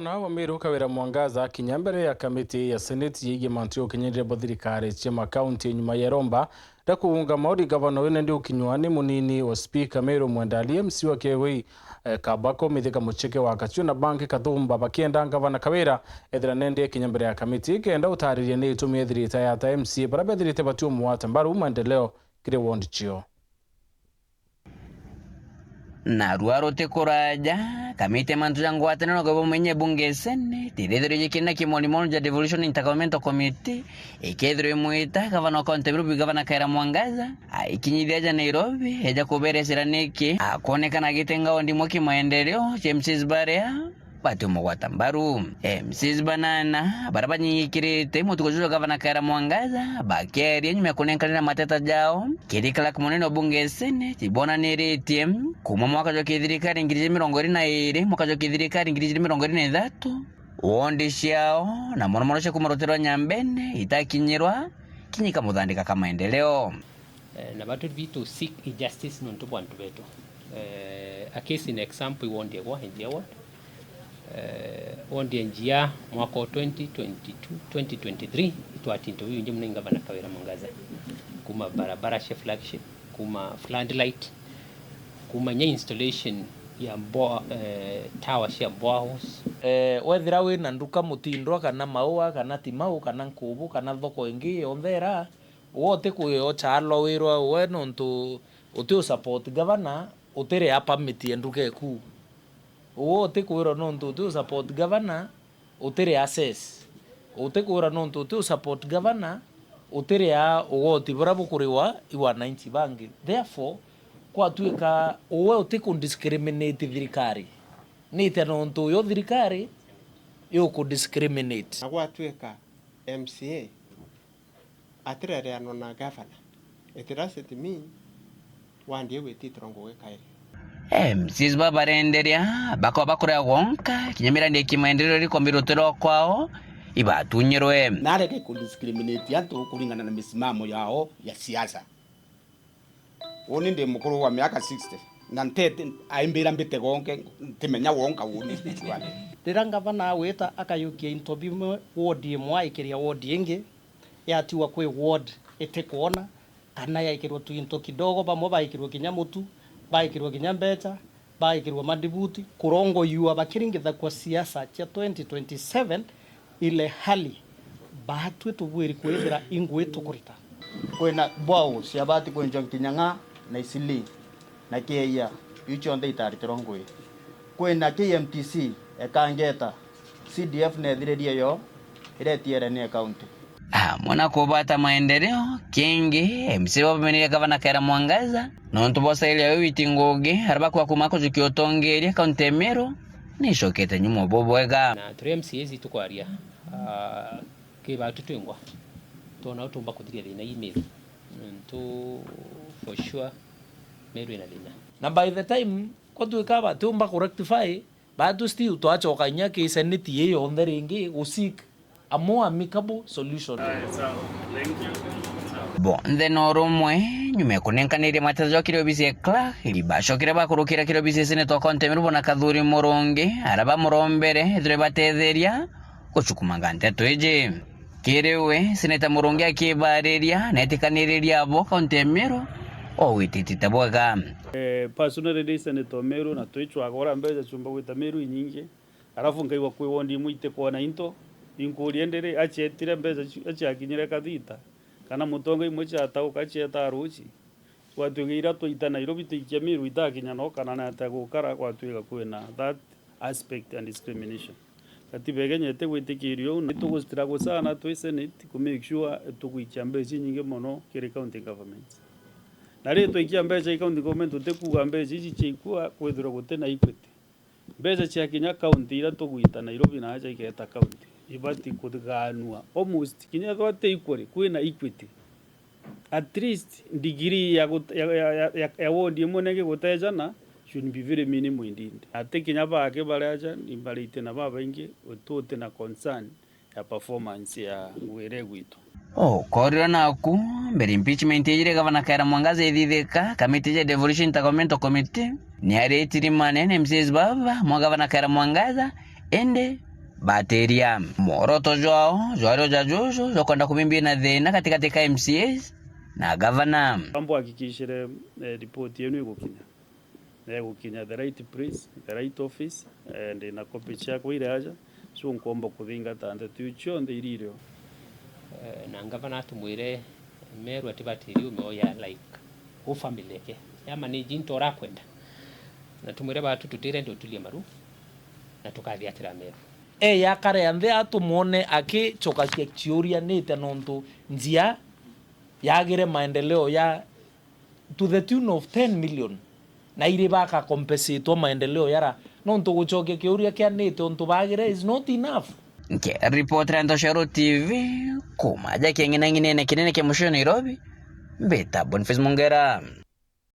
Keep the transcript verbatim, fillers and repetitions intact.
Na wa Meru Kawira Mwangaza akinya mbere ya kamiti ya Seneti yegie mantu ya ukinyirire bwa thirikari cia makaunti nyuma ya iromba ria kuunga mauri gavana uyu nandi ukinywa ni munini wa spika Meru Mwenda Ali, M C wa Kiegui, eh, Kabako, Mithika Mucheke wa Kachu na bangi Kathumba bakienda gavana Kawira ethira nandi akinya mbere ya kamiti kenda utariria ni itumi ethirite ayata M C A bara bethirite batiumwata mbaru maendeleo kiri ward cio. Narua rutikuraja, kamiti ya mantu ja ngwataniro gabumenya bunge Senate irethirwe jikina kimoni mono ja Devolution Intergovernmental Committee, ikethirwa imwita gavana wa kaunti ya Nairobi, gavana Kawira Mwangaza, aikinyithia aja Nairobi, eja kuberecera niki akonekana agitenga ward imwe kimaendeleo, James Baria, batiumugwata mbaru. M Cs banana bara banyingikirite mutugo juju gavana Kawira Mwangaza bakiaria nyuma ya kunenkanira mateta jao kiri clerk munene wa bunge Senate, ibonaniritie kuma mwaka jwa kithirikari ngiri ijiri mirongo iri na iri mwaka jwa kithirikari ngiri ijiri mirongo iri na ithatu, wondi ciao na mono mono cia kuma rutere rwa Nyambene itakinyirwa kinya ikamuthandika ka maendeleo. Eh, na batu bi to seek injustice nontu bwa antu betu. Eh, a case in example, i wondi egwa, N G A ward. Eh, wondi ya N G A mwaka wa twenty twenty-two, twenty twenty-three, itwati into biingi mono i gavana Kawira Mwangaza. Kuma barabara cia flagship, kuma floodlight, kuma nya installation ya bo-, eh, tower cia boreholes. Eh, wethira wina nduka Mutindwa, kana Maua, kana Timau, kana Nkubu, kana thoko ingi yonthe ira, Uwe utikwira uchalwa wirwa uwe nontu uti u support governor, utiria permit ya nduka eku. Uwe utikwirwa nontu uti u support governor, utiria access. Utikwirwa nontu uti u support governor, utiria ugoti buria bukuriwa i wananchi bangi. Therefore, kwatuika uwe uti ku discriminate thirikari, nitia nontu uyo thirikari iuku discriminate. Na gwatuika M C A atirereanwa na gavana, it doesn't mean wandi iu ititirwa ngugi kairi. M Cs babarenderia bakaba bakuria gwonka, kinya mirandi ya kimaendeleo iri kwambirwa utiro kwao ibatunyirwe. Na areke ku discriminate antu kuringana na misimamo yao ya siasa. Uni ndi mukuru wa miaka sixty, na ntete aimbira mbite gonke, ntimenya wonka uni spiritually. Riria ngavana agwita akayukia into bimwe ward imwe aikiria ward ingi, yatiwa kwi ward itikwona, kana yaikirwa tuinto kidogo, bamwe baikirwa kinya mutu, baikirwa kinya mbecha, baikirwa mandibuti, kurongoyua bakiringithakua siasa cia twenty twenty-seven, ile hali baatwi tubwiri kwithira i ngui tukurita. Kwina bwau ciabati kwinjwa nkinya ng'a na Isili na Kieia, iu cionthe itaritirwa ngui. Kwina K M T C ekangeta, C D F nethiririe yo, iria itiere ni county. Amwe na kubata maendeleo, kingi, M C A bamenire gavana Kawira Mwangaza, nontu bwa style yawe witi ngugi, aria bakwa kuma kujukia utongeria kaunti ya Meru, nicokete nyuma bubwega. Na turi M C As itukwaria, ah, ki batu twingwa, twona utumba kuthiria thina ii Meru. Nontu for sure, Meru ina thina. Na by the time kwatuika batiumba ku rectify, batu still twacoka inya ki seneti ii yonthe ringi gu seek a more amicable solution. Bonthe no rumwe, nyuma ya kunenkaniria mateta jao kiri obisi ya clerk, ibacokire bakurukira kiri obisi ya seneta wa kaunti ya Meru bwana Kathuri Murungi, aria bamurombere ethirwe batetheria gucukumanga nteto iji. Kiri we, Seneta Murungi akibariria na etikaniriria abo kaunti ya Meru, o gwititite bwega. Eh, personally ndi Seneta o Meru na twicwaga uria mbeca ciumba gwita Meru inyingi, alafu nkaigua kwi wondi imwe itikwona into, inkuria ndiri, acietire mbeca ci-, aciakinyire kathita, kana mutonga imwe ciatauka acieta ruci, gwatuika iria twaita Nairobi tuikia Meru itakinya no kana nata gukara, gwatuika kwina that aspect and discrimination. Katiba ya Kenya itigwitikiria uu, na nitugustruggle sana twi Senate ku make sure tugwikia mbeca inyingi mono kiri county governments. Na riria twaikia mbeca i county government, tutikuuga mbeca ici ciaikua kwithirwa guti na equity. Mbeca ciakinya county iria tugwita Nairobi na aja igeta county, ibati kugaanua almost kinya ethirwa ti equally, kwina equity. At least degree ya gut-, ya, ya, ya, ya, ya ward imwe nengi gutejana should be very minimal indeed. Ati kinya bake baria aja ni barite na babaingi, ututi na concern ya performance ya ngugi iria igwitwa. Ukorirwa naku, mbere impeachment ijire gavana Kawira Mwangaza ithithika, kamiti ja Devolution Intergovernmental Committee ni aritirimane na M C As baba mwa gavana Kawira Mwangaza, indi batiria. Mworoto jwao jwari o ja juju jwa kwenda kubimbia na thina gatigati ka M C As na gavana. Mbwahakikishire, eh, ripoti yenu igukinya. Na igukinya the right place, the right office, eh, ndi na copy ciakwa iria aja, so nkomba kuthingata ndeto iu cionthe iri irio. Eh, na ngavana atumwire Meru ati batiri ume oya like u family yake ya manage into urakwenda, na tumwire batu tutire ndio tulie maru na tukathiatira Meru. E ya kare ya nthi atumwone akicokakia ciuria nite nontu njia yagire maendeleo ya to the tune of ten million, na iri baka compensatwa maendeleo yara, nontu gucokia kiuria kia nite untu bagire is not enough. Nke ripotera Ntoshero T V kuma ja kieng'ineng'inene kinene kia mucii Nairobi, mbita Boniface Mungera.